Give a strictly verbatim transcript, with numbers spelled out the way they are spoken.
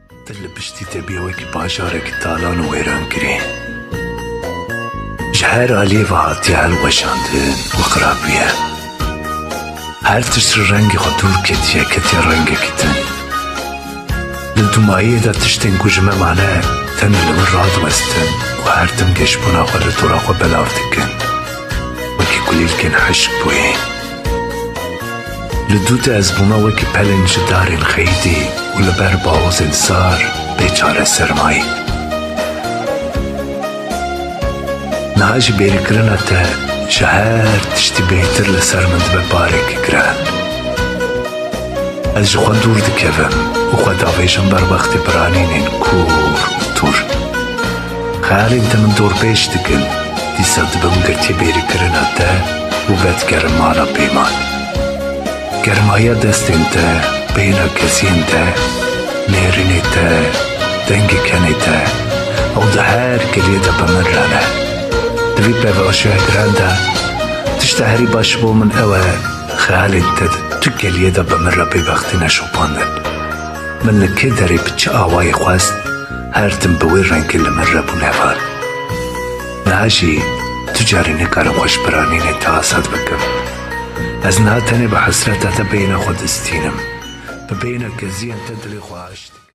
Tu li piştî te bîye wekî bajarekî talan û wêrankirî. Ji her aliyê ve hatiye hilweşandin û xirabiye. Her tişt ji rengê xwe dûr ketiye, ketiye rengekî din. Li dûmayiyê de tiştên ku ji me mane, tenê li wir radiwestin û her tim geşbûna xwe li dora xwe belav dikin. Wekî kulîlkên hişk bûyî. Li dû de ez bûme wekî pelên ji darên xeyidî û li ber bawozên sar bê çareser mayî. Niha jî bêrîkirina te ji her tiştî bêhtir li ser min dibe barekî giran. Ez ji xwe dûr dikevim û xwe davêjim ber bextê biranînên kûr û tûr. Xeyalên te min dorpêç dikin, dîsa dibim girtiyê bêrîkirina te û vedigerim mala pêman. Germahiya destên te, bêhna keziyên te, nêrînê te, dengê kenê te, ew di her keliyê de bi min re ne. Di vî pevlaşiya giran de, tişta herî baş ji bo min ew e, xeyalên te di tu keliyê de bi min re bêbextî neşopandin. Min li kê derê bi çi awayî xwest, her tim bi wê rengî li min re bû nevan. Niha jî tu carî nikarim xwe ji biranînên te azad bikim. Ez niha tenê bi hesreta te bêhna xwe distînim. Bi bêhna keziyên te dilê xwe aşt.